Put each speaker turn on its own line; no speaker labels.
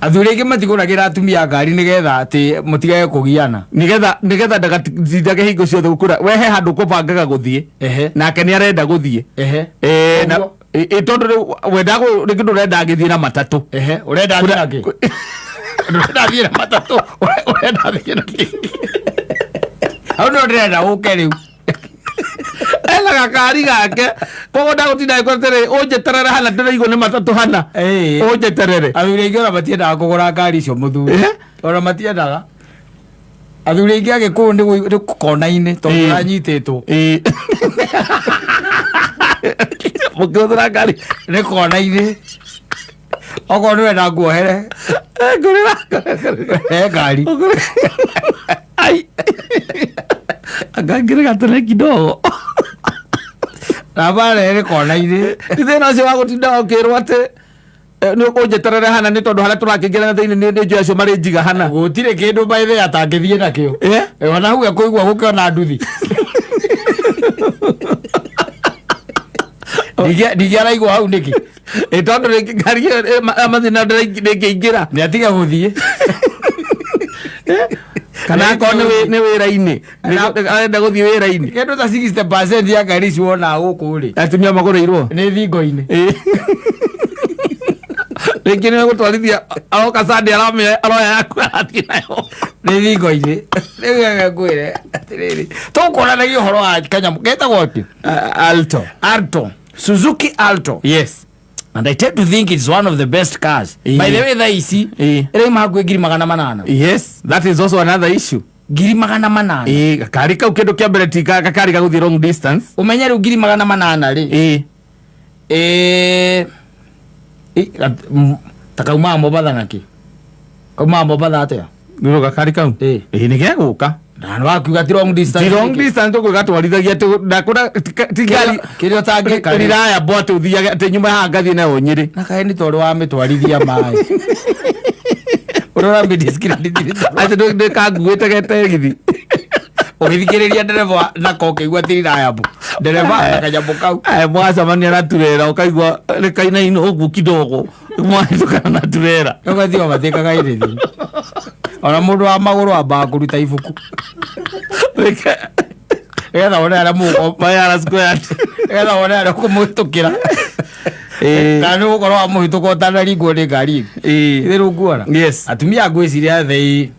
Athuri aingĩ matigũragĩra atumia ngari nĩgetha atĩ mũtigage kũgiana.
Nigetha ndagatindage hingo ciothe gũkũra we he handũ ũkũbangaga gũthiĩ, nake nĩ arenda gũthiĩ. Na
Ũguo.
Tondũ rĩu wenda rĩngĩ ndũrenda agĩthiĩ na matatũ.
Ehe, ũrenda athiĩ na kĩ? Ndũrenda athiĩ na matatũ, ũrenda athiĩ na kĩ? Hau no ndĩrenda ũke rĩu.
Ena gakari gake, koguo ndagũtinda agĩkwĩra atĩrĩ, ũnjeterere hana, ndĩraigwo nĩ matatũ hana, ũnjeterere.
Athuri aingĩ ona matiendaga kũgũra ngari icio mũthuri. Ona matiendaga. Athuri aingĩ agĩkũyũ nĩ kona-inĩ tondũ ũranyitĩtwo.
Mũkĩhũthĩra ngari.
Nĩ kona-inĩ. Okorwo nĩ wenda nguohere.
Ngũrĩra.
He ngari.
Ai. Anga ngĩrĩ gatene kidogo.
Na bare nĩ kona-inĩ.
Ti thĩna ũcio wa gũtinda ũkĩrwo atĩ nĩ ũkũnjeterere hana, nĩ tondũ harĩa tũrakĩingĩra na thĩinĩ nĩ njũĩ acio marĩ njiga hana.
Gũtirĩ kĩndũ by the way atangĩthiĩ nakĩo. Ona hau ekũigua gũkĩona nduthi. Ndingĩ araigua hau nĩkĩ?
Ĩ tondũ rĩngĩ ngari ĩyo mathĩna ndĩngĩingĩra.
Nĩ atige gũthiĩ.
Kana akorwo nĩ wĩra-inĩ. Arenda gũthiĩ wĩra-inĩ.
Kĩndũ ta 60% ya ngari ici wonaga gũkũ rĩ.
Atumia magũrĩirwo.
Nĩ thingo-inĩ.
Rĩngĩ nĩ gũtwarithia aroka Sunday aroya yaku arathiĩ nayo.
Nĩ thingo-inĩ. Rĩu reke ngwĩre atĩrĩrĩ. Tũkuonanagia ũhoro wa kanyamũ getagwo atĩ?
Alto.
Alto. Suzuki Alto.
Yes.
And I tend to think it's one of the best cars. By the way, thaa ici ĩrauma hakuhĩ 800,000.
Yes, that is also another issue.
800,000.
Ĩ gakari kau kĩndũ kĩa mbere ti gakari ga gũthiĩ long distance.
Ũmenye rĩu 800,000 rĩ. Ta kaumaga Mombatha na kĩ? Kaumaga Mombatha atĩa?
Nĩ gakari kau. Ĩ nĩ gegũka.
Na nĩ wakiuga ti long distance.
Ti long distance tũgũgatwarithagia atĩ ndakũra ti ngari
Kĩrĩa ũtangĩka rĩ.
Reliable atĩ ũthiage atĩ nyuma haha ngathiĩ nayo Nyĩrĩ.
Na kaĩ nĩ tondũ wa mĩtwarithia maĩ. Ũrĩa ũramĩdescribe.
Atĩ ndĩkanguĩte ge tegithi.
Ũgĩthikĩrĩria ndereba nako ũkĩigua ti reliable. Ndereba na kanyamũ kau.
Mwacemania na turera ũkaigua nĩ kainaina ũguo kidogo mwahĩtũkana na turera.
Ũgathiĩ ũgatĩkaga ĩrĩthi. Ona mũndũ wa magũrũ ambaga kũruta ibuku. Nĩgetha wone harĩa mũgũ
Mayara Square.
Nĩgetha wone harĩa ũkũmũhĩtũkĩra. Kana nĩ ũgũkorwo wamũhĩtũka ũtanaringwo nĩ ngari ĩngĩ. Itherũ nguona.
Yes.
Atumia ngwĩciria they